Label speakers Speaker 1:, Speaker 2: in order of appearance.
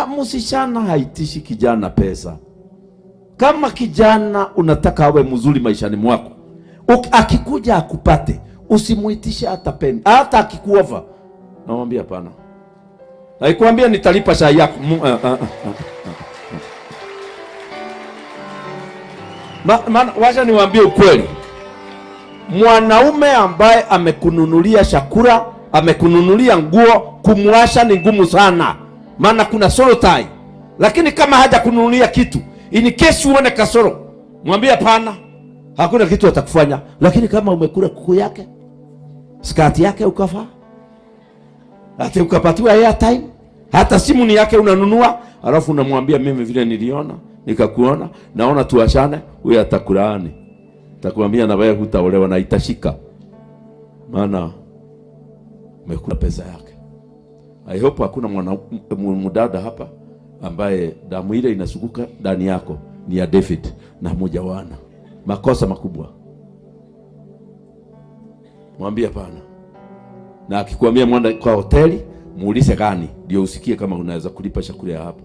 Speaker 1: Msichana haitishi kijana pesa. Kama kijana unataka awe mzuri maishani mwako, akikuja akupate, usimuitishe hata peni, hata akikuova. Namwambia hapana. Naikuambia nitalipa chai yako. Wacha niwaambie ukweli. Mwanaume ambaye amekununulia chakula, amekununulia nguo, kumwasha ni ngumu sana. Maana kuna soro tai. Lakini kama hajakununulia kitu, in case uone kasoro, mwambie hapana. Hakuna kitu atakufanya. Lakini kama umekula kuku yake, skati yake ukavaa, ati ukapatiwa airtime, hata simu ni yake unanunua, alafu unamwambia mimi vile niliona, nikakuona, naona tuachane, huyo atakulaani. Atakwambia na wewe hutaolewa na itashika. Maana umekula pesa yake. I hope hakuna mdada hapa ambaye damu ile inasukuka ndani yako ni ya David na mujawana. Makosa makubwa. Mwambie hapana. Na akikwambia mwenda kwa hoteli, muulize gani ndio usikie kama unaweza kulipa chakula ya hapo.